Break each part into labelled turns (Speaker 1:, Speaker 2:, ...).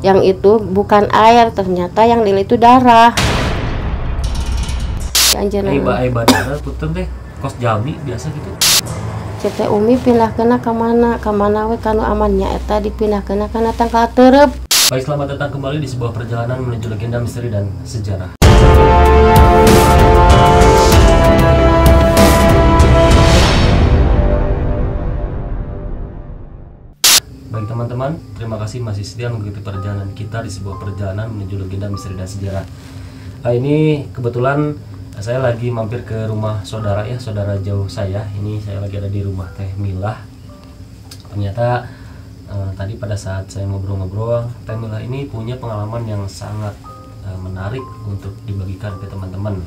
Speaker 1: Yang itu bukan air, ternyata yang lili itu darah.
Speaker 2: Ibadah punten teh kos jami biasa gitu.
Speaker 1: Cete Umi pindah kena kemana? Kemana we kanu amannya eta dipindah kena kana tangkal terep.
Speaker 2: Baik, selamat datang kembali di sebuah perjalanan menuju legenda, misteri dan sejarah. Baik teman-teman, terima kasih masih setia mengikuti perjalanan kita di sebuah perjalanan menuju legenda, misteri dan sejarah. Nah, ini kebetulan saya lagi mampir ke rumah saudara ya, saudara jauh saya. Ini saya lagi ada di rumah Teh Milah. Ternyata tadi pada saat saya ngobrol-ngobrol, Teh Milah ini punya pengalaman yang sangat menarik untuk dibagikan ke teman-teman.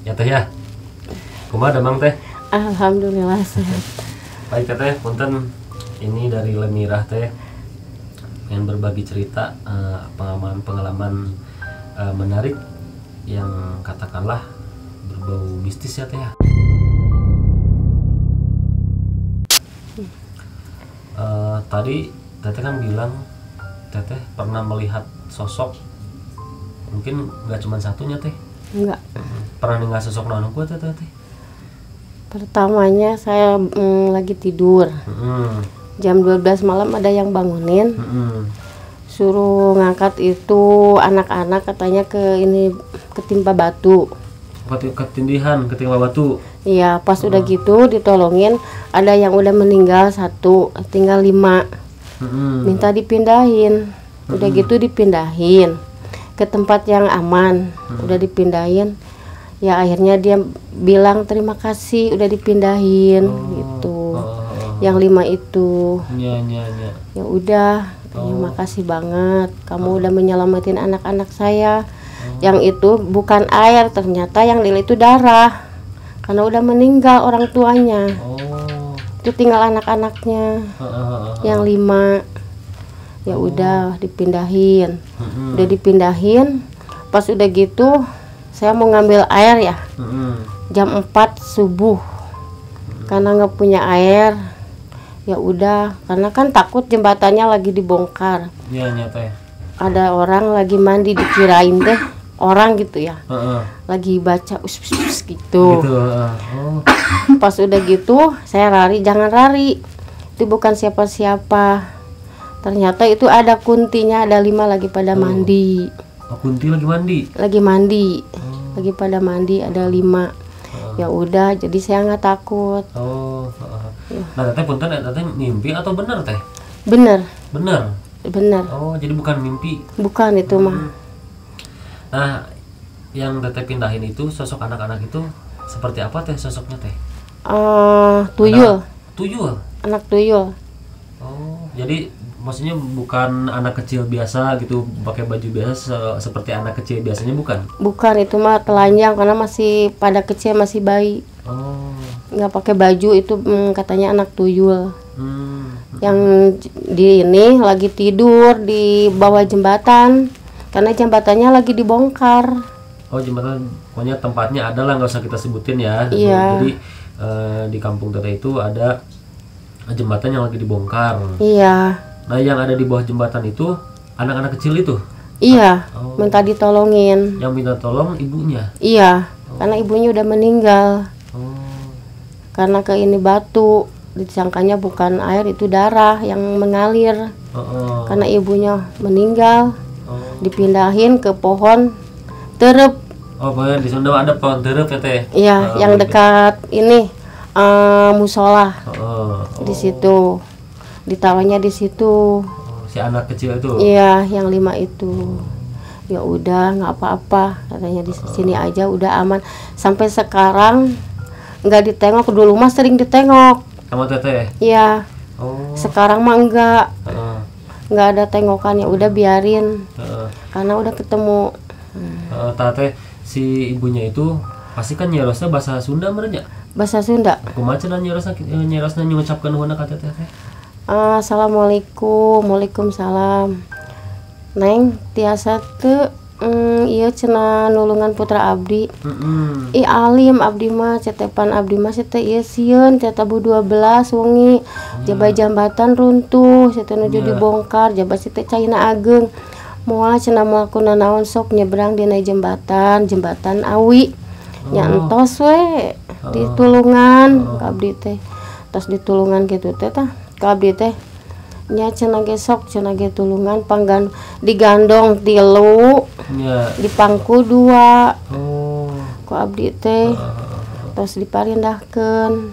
Speaker 2: Ya Teh ya. Kumaha damang Teh?
Speaker 1: Alhamdulillah sehat.
Speaker 2: Baik Teteh, punten ini dari Lemirah Teh yang berbagi cerita pengalaman-pengalaman menarik yang katakanlah berbau mistis ya Teh ya. Tadi Teteh kan bilang Teteh pernah melihat sosok, mungkin nggak cuma satunya Teh.
Speaker 1: Enggak.
Speaker 2: Pernah dengar sosok naon ku Teteh Teh?
Speaker 1: Pertamanya saya lagi tidur. Jam 12 malam ada yang bangunin. Suruh ngangkat itu anak-anak, katanya ke ini ketimpa batu.
Speaker 2: Ketindihan, ketimpa batu.
Speaker 1: Iya, pas udah gitu ditolongin, ada yang udah meninggal satu, tinggal 5. Minta dipindahin. Udah gitu dipindahin ke tempat yang aman. Udah dipindahin. Ya akhirnya dia bilang terima kasih udah dipindahin gitu. Yang 5 itu.
Speaker 2: Ya, ya, ya.
Speaker 1: Ya udah, terima kasih banget kamu udah menyelamatin anak-anak saya. Yang itu bukan air, ternyata yang lili itu darah. Karena udah meninggal orang tuanya. Itu tinggal anak-anaknya. Yang 5. Ya udah dipindahin. Udah dipindahin, pas udah gitu saya mau ngambil air ya. Jam 4 subuh. Karena nggak punya air. Ya udah, karena kan takut jembatannya lagi dibongkar.
Speaker 2: Iya, nyata ya.
Speaker 1: Ada orang lagi mandi, dikirain teh orang gitu ya. Lagi baca us, us, us gitu.
Speaker 2: Gitu.
Speaker 1: Pas udah gitu saya lari, jangan lari. Itu bukan siapa-siapa. Ternyata itu ada kuntinya, ada 5 lagi pada mandi.
Speaker 2: Oh, kunti lagi mandi?
Speaker 1: Lagi mandi. Lagi pada mandi ada 5. Ya udah, jadi saya nggak takut.
Speaker 2: Nah, Teteh punten, Teteh mimpi atau bener Teh?
Speaker 1: Bener.
Speaker 2: Bener?
Speaker 1: Bener.
Speaker 2: Oh, jadi bukan mimpi?
Speaker 1: Bukan itu mah.
Speaker 2: Nah, yang Teteh pindahin itu sosok anak-anak itu seperti apa Teh sosoknya Teh?
Speaker 1: Tuyul.
Speaker 2: Anak, tuyul?
Speaker 1: Anak tuyul.
Speaker 2: Oh, jadi maksudnya bukan anak kecil biasa gitu, pakai baju biasa seperti anak kecil biasanya, bukan?
Speaker 1: Bukan, itu mah telanjang karena masih pada kecil, masih bayi. Nggak pakai baju itu, katanya anak tuyul. Yang di ini lagi tidur di bawah jembatan karena jembatannya lagi dibongkar.
Speaker 2: Oh, jembatan, pokoknya tempatnya ada lah, nggak usah kita sebutin ya.
Speaker 1: Iya.
Speaker 2: Jadi di kampung Teteh itu ada jembatan yang lagi dibongkar.
Speaker 1: Iya.
Speaker 2: Nah, yang ada di bawah jembatan itu anak-anak kecil itu?
Speaker 1: Iya, minta ditolongin.
Speaker 2: Yang minta tolong ibunya?
Speaker 1: Iya, karena ibunya udah meninggal. Karena ke ini batu, disangkanya bukan air, itu darah yang mengalir. Karena ibunya meninggal, dipindahin ke pohon terep.
Speaker 2: Oh, pokoknya di Sunda ada pohon terep ya Teh?
Speaker 1: Iya, yang dekat ini musola. Di situ. Ditaruhnya di situ.
Speaker 2: Si anak kecil itu?
Speaker 1: Iya, yang 5 itu. Ya udah, nggak apa-apa, katanya di sini aja udah aman. Sampai sekarang nggak ditengok. Dulu mah sering ditengok.
Speaker 2: Sama Teteh?
Speaker 1: Iya. Sekarang mah enggak. Nggak ada tengokan, ya udah biarin. Karena udah ketemu.
Speaker 2: Teteh, si ibunya itu pasti kan nyerosnya bahasa Sunda merenya?
Speaker 1: Bahasa Sunda.
Speaker 2: Kumaha cenah nyerosna ngucapkeun nuhun ka Teteh teh?
Speaker 1: Assalamualaikum, waalaikumsalam. Neng, tiasa teu ieu cenah nulungan putra abdi. Ih alim abdi mah, cetepan abdi mah teh ieu sieun teh tabuh 12 wengi. Jaba jambatan runtuh, teh nuju dibongkar, jaba teh caina ageng. Moal cenah moal kunanaon sok nyebrang dina jembatan, jembatan awi. Nya entos we ditulungan ka abdi teh. Tos ditulungan kitu teh tah ka abdi teh. Nya cenah ge sok cenah ge tulungan panggan digandong 3, dipangku 2.
Speaker 2: Oh.
Speaker 1: Ku abdi teh. Tos diparindahkeun.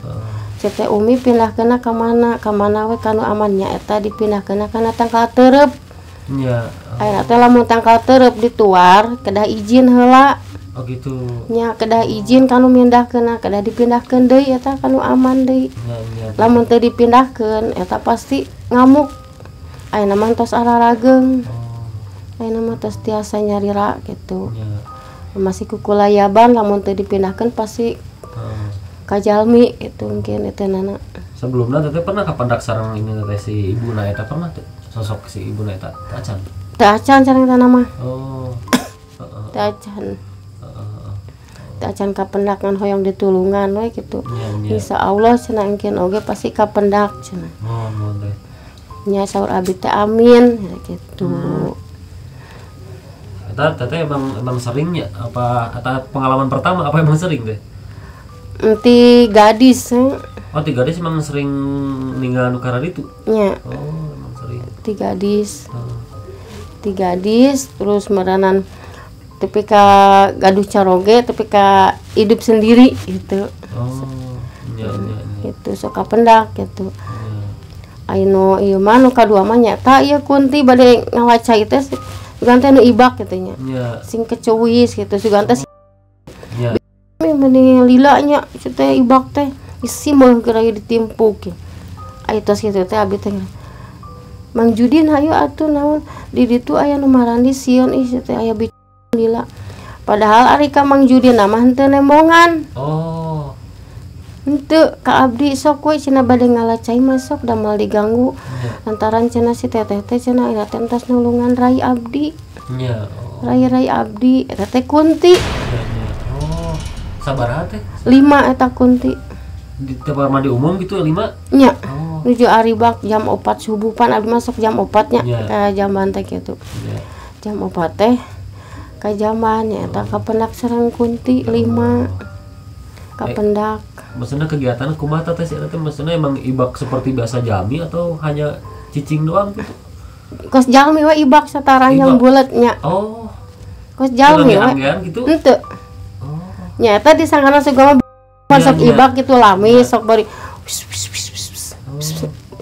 Speaker 1: Cete Umi pindahkeunna ka mana? Ka mana we kanu aman nya eta dipindahkeunna kana tangkal tereup.
Speaker 2: Nya.
Speaker 1: Ayeuna teh lamun tangkal tereup dituar kedah izin heula.
Speaker 2: Oh gitu.
Speaker 1: Nya kedah izin kanu mindahkeunna, kedah dipindahkeun deui eta kanu aman deui.
Speaker 2: Nya.
Speaker 1: Lamun teu dipindahkeun eta pasti ngamuk. Ayeuna mah tos ararageung. Ayeuna mah tos tiasa nyarira gitu.
Speaker 2: Nya.
Speaker 1: Masih kukulayaban lamun teu dipindahkeun pasti kajalmi itu mungkin itu nana.
Speaker 2: Sebelumnya teteh pernah kapandak sareng ini teteh si ibu na eta pernah teh sosok si ibu na eta teu acan.
Speaker 1: Teu acan sareng eta mah.
Speaker 2: Oh.
Speaker 1: Teu acan. Teu acan kapendak ngan hoyong ditulungan we gitu. Insya Allah cenah engkeun oge pasti kapendak cenah.
Speaker 2: Mohon teh.
Speaker 1: Nya saur abdi teh amin gitu.
Speaker 2: Eta teteh emang seringnya apa atau pengalaman pertama apa emang sering teh?
Speaker 1: Ti gadis.
Speaker 2: Oh, ti gadis emang sering ninggal nu kararitu?
Speaker 1: Nya.
Speaker 2: Oh, emang sering.
Speaker 1: Ti gadis. Ti gadis terus meranan tepi ka gaduh caroge tepi ka hidup sendiri gitu.
Speaker 2: Oh, nya.
Speaker 1: Gitu sok kapendak gitu. Aino ieu mah nu kadua mah nyata ieu kunti bade ngawacai teh sugan teh nu ibak kitu nya. Sing kecuwis gitu sugan teh.
Speaker 2: Nya.
Speaker 1: Mending lila nya teh ibak teh isi mah geura ditimpuk. Aya tos kitu teh abdi teh Mang Judin hayu atuh naon di ditu aya nu marandi sieun ih teh aya lila. Padahal ari ka Mang Judin mah henteu nembongan.
Speaker 2: Oh.
Speaker 1: Henteu ka abdi sok we cenah bade ngalacai mah sok da moal diganggu. Lantaran cenah si teteh teh cenah aya teh entos nulungan rai abdi.
Speaker 2: Nya. Oh.
Speaker 1: Rai-rai abdi eta teh kunti.
Speaker 2: Oh. Sabaraha teh?
Speaker 1: 5 eta kunti.
Speaker 2: Di kamar mandi umum gitu 5?
Speaker 1: Nya. Oh. Nuju aribak jam 4 subuh pan abdi masuk jam 4 nya ka jamban teh kitu. Jam 4 teh ka jamban nya eta kapendak sareng kunti 5. Kapendak.
Speaker 2: Maksudnya kegiatan kumaha teh sih eta teh maksudnya emang ibak seperti biasa jalmi atau hanya cicing doang gitu?
Speaker 1: Kos jalmi we ibak sataranya bulet nya.
Speaker 2: Oh.
Speaker 1: Kos jalmi we.
Speaker 2: Gitu?
Speaker 1: Henteu. Nya eta disangkana suga mah sok ibak gitu lami sok bari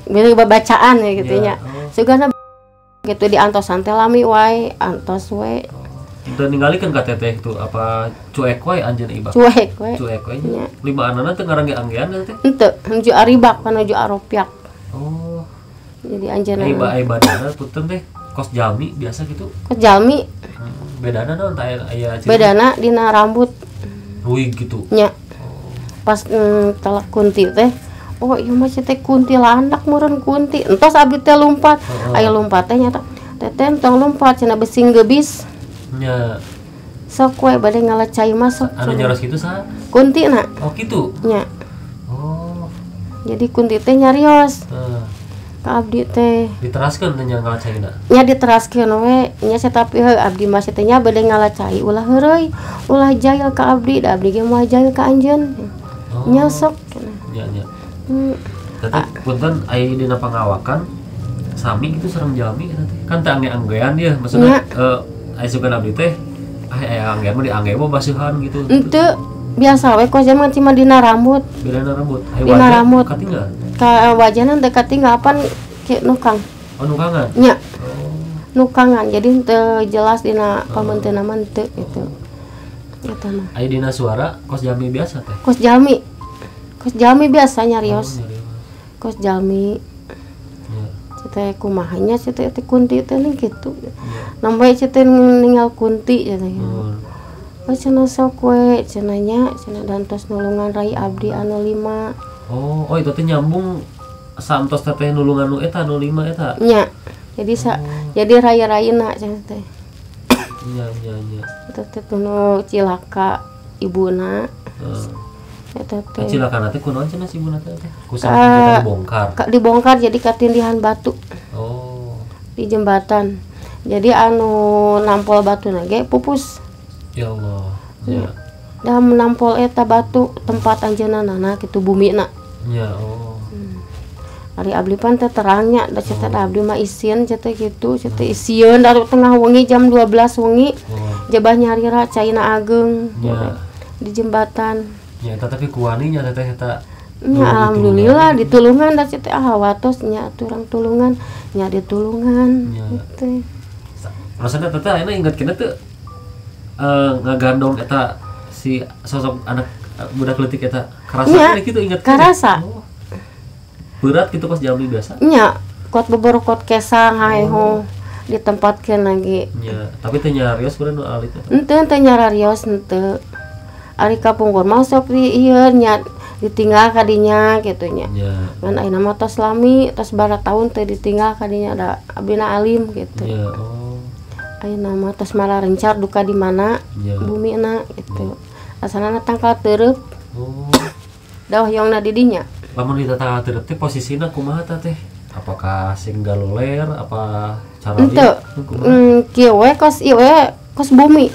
Speaker 1: bari babacaan ya gitu nya. Sugana gitu diantosan teh lami wae, antos we.
Speaker 2: Teu ningalikeun ka teteh itu apa cuek wae anjeun ibak.
Speaker 1: Cuek we.
Speaker 2: Cuek we nya. Limaanana teu ngarangge-anggean teh.
Speaker 1: Henteu, nuju aribak nuju aropiak.
Speaker 2: Oh.
Speaker 1: Jadi anjeunna
Speaker 2: ibadahna punten teh kos jalmi biasa gitu.
Speaker 1: Kos jalmi.
Speaker 2: Bedana naon teh aya ciri?
Speaker 1: Bedana dina rambut.
Speaker 2: Ruig gitu.
Speaker 1: Nya. Pas telak kunti teh, oh ieu mah teh kunti landak meureun kunti. Entos abdi teh lumpat. Aya lumpat teh nyata. Teteh tong lumpat cenah besing gebis.
Speaker 2: Nya.
Speaker 1: Sok we bade ngalacai mah sok.
Speaker 2: Anu nyaros kitu saha?
Speaker 1: Kunti na.
Speaker 2: Oh kitu.
Speaker 1: Nya.
Speaker 2: Oh.
Speaker 1: Jadi kunti teh nyarios. Ka abdi teh.
Speaker 2: Diteraskeun teh nya ngalacaina.
Speaker 1: Nya diteraskeun we, nya tapi heuh abdi mah teh nya bade ngalacai ulah heureuy, ulah jail ka abdi, da abdi ge moal jail ka anjeun.
Speaker 2: Oh.
Speaker 1: Nya sok.
Speaker 2: Nya nya. Tapi punten aya dina pangawakan sami gitu sareng jalmi eta teh. Kan teh angge-anggean ya maksudna aya sugan abdi teh aya anggean mah diangge mah baseuhan gitu.
Speaker 1: Henteu biasa we kos jaman cuma dina rambut.
Speaker 2: Dina rambut. Aya
Speaker 1: dina rambut.
Speaker 2: Katinggal.
Speaker 1: Ka wajahna teh katinggal apan ke nukang.
Speaker 2: Oh nukangan?
Speaker 1: Nya.
Speaker 2: Oh.
Speaker 1: Nukangan jadi henteu jelas dina pamenteuna mah henteu gitu. Eta mah.
Speaker 2: Aya dina suara kos jalmi biasa teh.
Speaker 1: Kos jalmi. Kos jalmi biasa nyarios.
Speaker 2: Oh,
Speaker 1: kos jalmi.
Speaker 2: Ya.
Speaker 1: Teh kumaha nya teh teh kunti teh ning kitu. Nambae teh ninggal kunti cenah. Oh cenah sok we cenah nya cenah dantos nulungan rai abdi anu 5.
Speaker 2: Oh, oh itu teh nyambung santos teh nulungan nu eta nu 5 eta.
Speaker 1: Nya. Jadi jadi rai-raina cenah teh.
Speaker 2: Nya nya nya.
Speaker 1: Eta teh nu cilaka ibuna. Eta teh.
Speaker 2: Cilakana teh kunaon cenah si ibuna teh? Ku saha dibongkar.
Speaker 1: Dibongkar jadi katindihan batu.
Speaker 2: Oh.
Speaker 1: Di jembatan. Jadi anu nampol batuna ge pupus.
Speaker 2: Ya Allah. Ya.
Speaker 1: Da menampol eta batu tempat anjeunna nana kitu bumina.
Speaker 2: Ya, oh.
Speaker 1: Ari abdi pan teh terangnya da cenah abdi mah isin cenah kitu, cenah isieun dari tengah wengi jam 12 wengi. Jabah nyarira caina ageung.
Speaker 2: Ya.
Speaker 1: Di jembatan.
Speaker 2: Ya, tapi kuani nya teteh eta.
Speaker 1: Ya, alhamdulillah ditulungan da cenah ah watos nya urang tulungan, nya ditulungan gitu.
Speaker 2: Rasana teteh ayeuna inget kena teu ngagandong eta si sosok anak budak leutik eta karasa gitu inget
Speaker 1: karasa.
Speaker 2: Oh. Berat gitu pas jam biasa.
Speaker 1: Nya, kuat beberokot kesang haeho ditempatkeun lagi.
Speaker 2: Nya, tapi teu nyarios beureun nu alit eta.
Speaker 1: Henteu teu nyarios henteu. Ari kapungkur mah sok di ieu nya ditinggal kadinya kitu nya. Ngan ayeuna mah tos lami, tos bara tahun teu ditinggal kadinya da abdina alim gitu.
Speaker 2: Ya, oh.
Speaker 1: Ayeuna mah tos mararencar duka di mana bumina gitu. Asalna tangkal teureub.
Speaker 2: Oh.
Speaker 1: Da hoyongna di dinya.
Speaker 2: Lamun di tangkal teureub teh posisina kumaha tah teh? Apakah sing galoler apa cara
Speaker 1: henteu? Kieu we kos ieu we kos bumi.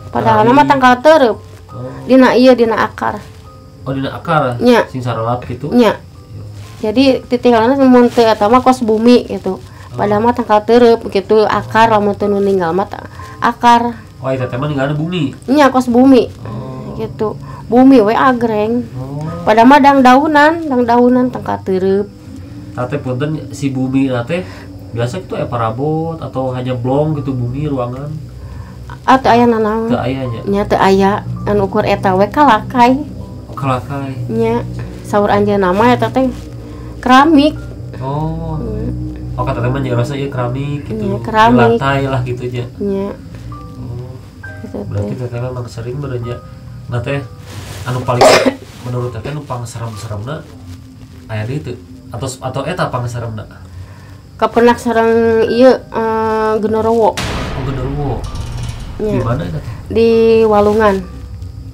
Speaker 1: Padahal mah tangkal teureub.
Speaker 2: Oh.
Speaker 1: Dina ieu dina akar.
Speaker 2: Oh, dina akar.
Speaker 1: Nya.
Speaker 2: Sing saralap gitu.
Speaker 1: Nya. Jadi titikna mun teu eta mah kos bumi gitu. Padahal mah tangkal teureub gitu akar lamun teu nu ninggal mah akar.
Speaker 2: Oh, eta teh mah ninggalna bumi.
Speaker 1: Nya kos bumi.
Speaker 2: Oh.
Speaker 1: Gitu. Bumi we agreng.
Speaker 2: Oh.
Speaker 1: Padahal mah dangdaunan tangkal teureub.
Speaker 2: Tah teh punten si bumi na teh biasa kitu aya parabot atau hanya blong gitu bumi ruangan.
Speaker 1: Ah teu aya nanaon.
Speaker 2: Teu aya nya.
Speaker 1: Nya teu aya anu ukur eta we kalakai.
Speaker 2: Oh, kalakai.
Speaker 1: Nya saur anjeunna mah eta teh keramik.
Speaker 2: Oh. Oh, kata teman ya rasa ieu keramik gitu.
Speaker 1: Nya, keramik.
Speaker 2: Lantai lah gitu nya.
Speaker 1: Nya.
Speaker 2: Oh.
Speaker 1: Gitu
Speaker 2: berarti teteh memang sering berenya. Nah teh anu paling menurut teteh nu pangserem-seremna aya deui teu atau eta pangseremna?
Speaker 1: Kapenak sareng ieu genderuwo.
Speaker 2: Oh, genderuwo.
Speaker 1: Di
Speaker 2: mana eta teh?
Speaker 1: Di Walungan.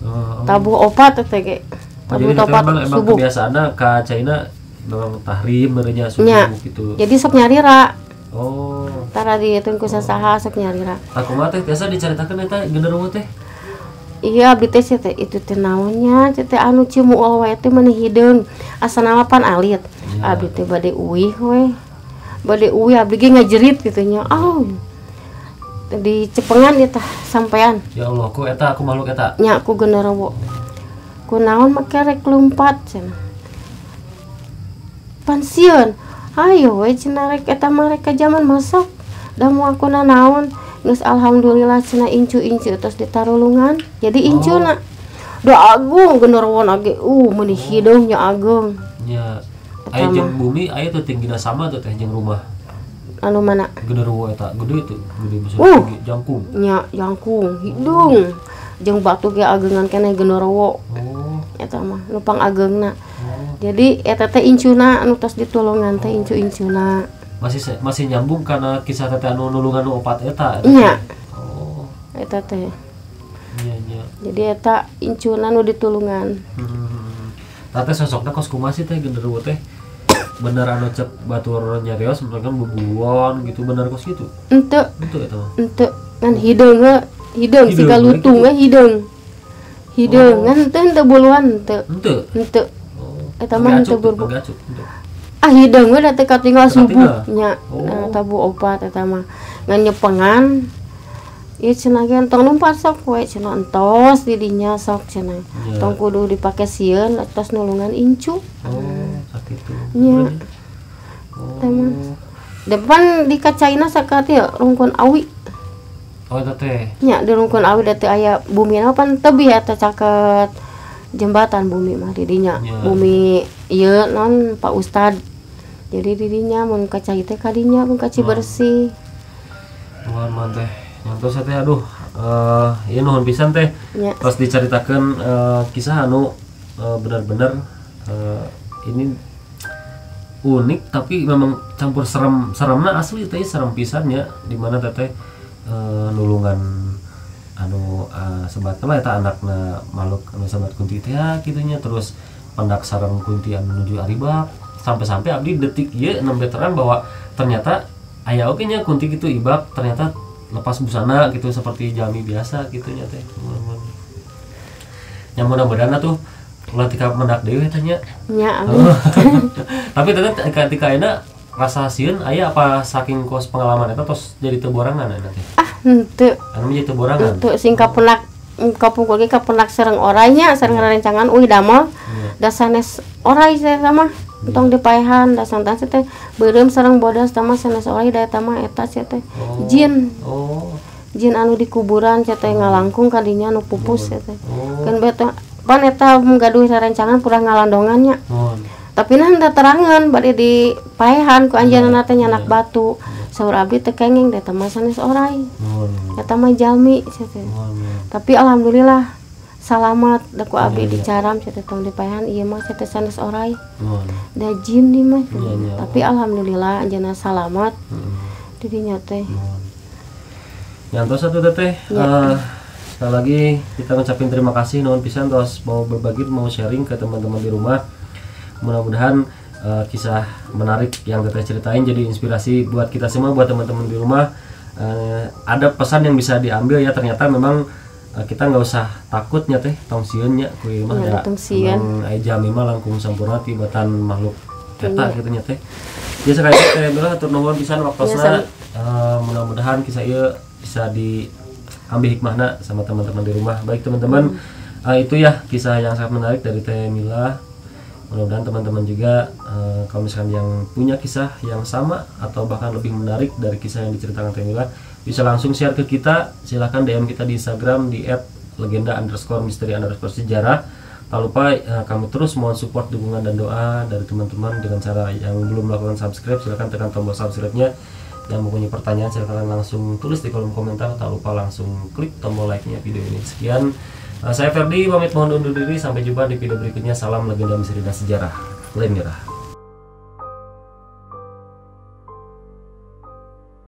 Speaker 2: Oh.
Speaker 1: Tabuh opat teh ge.
Speaker 2: Tabuh opat emang subuh. Kebiasaanna ka China memang tahrim berenya subuh
Speaker 1: nya.
Speaker 2: Gitu.
Speaker 1: Jadi sok nyarira.
Speaker 2: Oh.
Speaker 1: Tara dieuteun ku sasaha sok nyarira.
Speaker 2: Tah kumaha teh biasa dicaritakeun eta genderuwo teh?
Speaker 1: Iya abdi teh teh itu teh naonnya teh anu cimuul wae teh meuni hideung. Asana mah pan alit.
Speaker 2: Ya.
Speaker 1: Abdi teh bade uih we. Bade uih abdi ge ngajerit kitu nya. Oh. Di cepengan ieu tah sampean.
Speaker 2: Ya Allah, ku eta aku makhluk eta.
Speaker 1: Nya ku genderuwo. Ku naon make rek lumpat cenah. Pan sieun. Hayo we cenah rek eta mah rek ka jaman masuk. Da moal ku nanaon. Geus alhamdulillah cenah incu-incu tos ditarulungan. Jadi incuna. Da agung genderuwona ge meuni hideung nya ageung.
Speaker 2: Nya. Aya jeung bumi aya teu tinggina sama teh jeung rumah.
Speaker 1: Anu mana?
Speaker 2: Genderuwo eta gede teu, gede maksudna tinggi jangkung.
Speaker 1: Nya jangkung, hideung. Jeung batu ge ageungan keneh genderuwo.
Speaker 2: Oh.
Speaker 1: Eta mah nu pangageungna.
Speaker 2: Oh.
Speaker 1: Jadi eta teh incuna anu tos ditulungan teh incu-incuna.
Speaker 2: Masih nyambung karena kisah teteh anu nulungan nu opat eta.
Speaker 1: Nya.
Speaker 2: Oh.
Speaker 1: Eta teh.
Speaker 2: Nya nya.
Speaker 1: Jadi eta incuna nu ditulungan.
Speaker 2: Teh sosokna kos kumaha sih teh genderuwo teh? Bener anu cek batur nyarios mereka bubuan gitu bener kos gitu?
Speaker 1: Henteu.
Speaker 2: Henteu eta mah.
Speaker 1: Henteu. Ngan hideung we, hideung siga lutung we hideung. Hideung ngan henteu henteu buluan henteu.
Speaker 2: Henteu.
Speaker 1: Henteu.
Speaker 2: Oh.
Speaker 1: Eta mah henteu burbu.
Speaker 2: Ah
Speaker 1: hideung we da teu katinggal subuh nya. Nah, tabuh opat eta mah. Ngan nyepengan ieu cenah ge entong lumpat sok we cenah entos di dinya sok cenah. Tong kudu dipake sieun tos nulungan incu.
Speaker 2: Oh, sakitu.
Speaker 1: Nya. Teh mah. Depan di kacaina sakati rungkun awi.
Speaker 2: Oh eta teh.
Speaker 1: Nya di rungkun awi da teu aya bumina pan tebih eta caket jembatan bumi mah di dinya. Bumi ieu naon Pak Ustad. Jadi di dinya mun ka cai teh ka dinya mun ka Cibersih.
Speaker 2: Nuhun mah teh. Nyantos teh aduh ieu nuhun pisan teh. Terus dicaritakeun kisah anu benar-benar ini unik tapi memang campur serem. Seremna asli teh serem pisan nya di mana teteh nulungan anu sebatna mah eta anakna makhluk anu sebat kunti teh kitu nya terus pendak sareng kunti anu nuju aribab sampai-sampai abdi detik ieu 6 meteran bahwa ternyata Aya oge nya kunti gitu ibak ternyata lepas busana gitu seperti jalmi biasa gitu nya teh. Nya mudah-mudahan tuh ulah tika mendak deui eta nya.
Speaker 1: Nya amin.
Speaker 2: Tapi teteh ketika ayeuna rasa sieun aya apa saking kos pengalaman eta tos jadi teu borangan ayeuna teh?
Speaker 1: Ah henteu.
Speaker 2: Anu jadi teu borangan.
Speaker 1: Henteu sing kapenak kapungkur ge kapenak sareng orainya sareng rerencangan uih damel. Da sanes orai saya mah entong dipaehan da santan teh beureum sareng bodas tah mah sanes orai da eta mah eta sia teh jin. Jin anu di kuburan sia teh ngalangkung ka dinya nu pupus sia teh. Kan beta pan eta gaduh rerencangan purah ngalandongan nya. Tapi nah henteu terangan bade dipaehan ku anjeunna teh nyanak batu. Saur abdi teh kenging da eta mah sanes orai. Eta mah jalmi sia teh. Tapi alhamdulillah salamat da ku abdi dicaram sia teh tong dipaehan ieu mah sia teh sanes orai. Da jin ieu mah. Tapi alhamdulillah anjeunna salamat. Didinya teh.
Speaker 2: Nyantos atuh teteh. Sekali lagi kita ngucapin terima kasih nuhun pisan tos mau berbagi, mau sharing ke teman-teman di rumah. Mudah-mudahan kisah menarik yang teteh ceritain jadi inspirasi buat kita semua, buat teman-teman di rumah. Ada pesan yang bisa diambil ya, ternyata memang kita nggak usah takutnya teh, tong sieun nya ku ieu mah da emang aya jalmi mah langkung sampurna tibatan makhluk eta kitu nya teh. Ya sekali lagi teh Mila hatur nuhun pisan waktosna. Mudah-mudahan kisah ieu bisa diambil hikmahna sama teman-teman di rumah. Baik teman-teman, itu ya kisah yang sangat menarik dari Teh Mila. Mudah-mudahan teman-teman juga kalau misalkan yang punya kisah yang sama atau bahkan lebih menarik dari kisah yang diceritakan Teh Mila, bisa langsung share ke kita. Silahkan DM kita di Instagram di @legenda_misteri_sejarah. Tak lupa kami terus mohon support, dukungan dan doa dari teman-teman dengan cara yang belum melakukan subscribe, silahkan tekan tombol subscribe-nya. Yang mempunyai pertanyaan silahkan langsung tulis di kolom komentar. Tak lupa langsung klik tombol like-nya video ini. Sekian, saya Ferdi pamit mohon undur diri. Sampai jumpa di video berikutnya. Salam legenda misteri dan sejarah. Lemira.